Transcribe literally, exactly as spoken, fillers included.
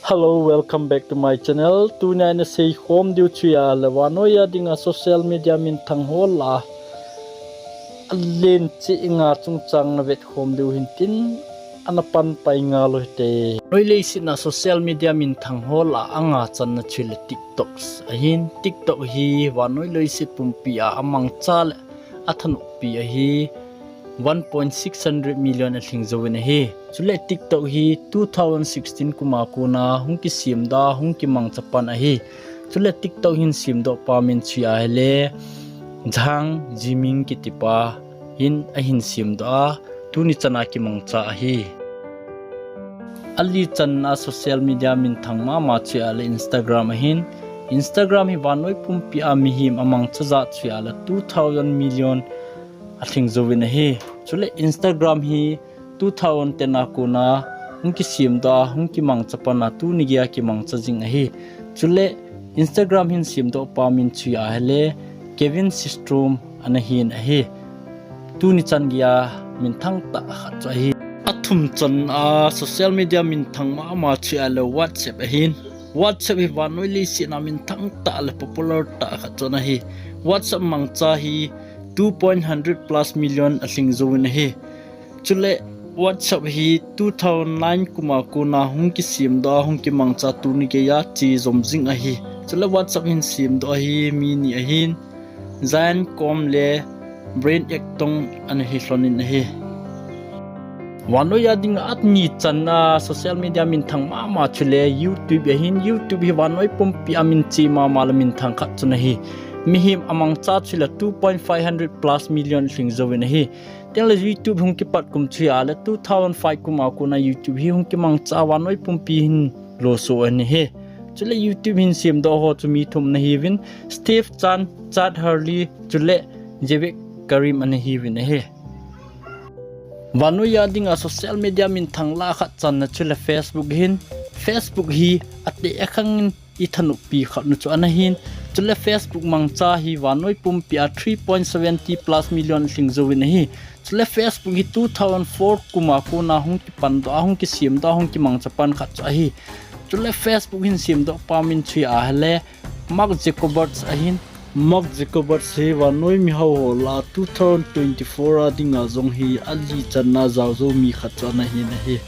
Hello, welcome back to my channel. Tunia ina seikhom diu chu ahile vannoi a dinga social media minthang ho lah a alen cheh nga chungchang na vetkhom diu hintin, ana pan pai ngal uhite. Vannoi leiset a social media minthang ho lah a nga channa chu ahile TikTok ahin. TikTok hi vannoi leiset pumpi a amangcha le athanoppi ahi. One point six hundred million alhing jouvin ahi. Chule TikTok hi two thousand sixteen kuma kona hung kisemdoh a, hung kimangcha pan ahi. Chule TikTok hin semdoh pa min chu ahile Zhang Zhiming kitipa hin ahin semdoh a, tuni chana kimangcha ahi. Ali channa social media minthang mama chu ahile Instagram ahin. Instagram hi vannoi pumpi a mihem amangcha jat chu ahile two thousand million alhing jouvin ahi. Chule Instagram hi two thousand ten a kona hung kisemdoh a, hung kimangcha pan a, tuni geiya kimangcha jing ahi. Chule Instagram hin semdoh pa min chu ahile Kevin Systrom ana hin ahi. Tuni chan geiya minthang tah khat chu ahi. Athum channa social media minthang mama chu ahile WhatsApp ahin. WhatsApp hi vannoi leiset a minthang tah le popular tah khat chu ana hi. WhatsApp mangcha hi two point hundred plus million alhing jouvin ahi. Chule WhatsApp hi two thousand nine kuma kona hung kisemdoh a, hung kimangcha, tuni geiya che jom jing ahi. Chule WhatsApp hin semdoh ahi mi ni ahin, Zion Kuang le Brian Acton ana hi lhonin ahi. Vannoi a dinga ani channa social media minthang mama chu ahile YouTube ahin. YouTube hi vannoi pumpi a minche mama le minthang khat chu ana hi. Mihem amangcha chu ahile two point five hundred plus million lhing jouvin ahi. Tengle YouTube hung kipat kum chu ahile two thousand five kuma kona YouTube hi hung kimangcha a, vannoi pumpi hin loso ana hi. Chule YouTube hin semdoh ho chu mi thum ana hiuvin, Steve Chan, Chad Hurley, chule Jawed Karim ana hiuvin ahi. Vannoi a dinga social media minthang lah khat channa chu ahile Facebook ahin. Facebook hi ateh akhang in ithanoppi khat nu chu ana hin. Chule Facebook mangcha hi vannoi pumpi a three point seventy plus million lhing jouvin ahi. Chule Facebook hi two thousand four kuma kona hung kipandoh a, hung kisemdoh a, hung kimangcha pan khat chu ahi. Chule Facebook hin semdoh pa min chu ahile Mark Zuckerberg ahin. Mark Zuckerberg hi vannoi mihao ho lah a two thousand twenty-four a dinga jong hi ali channa jaojou mi khat chu ana hin ahi.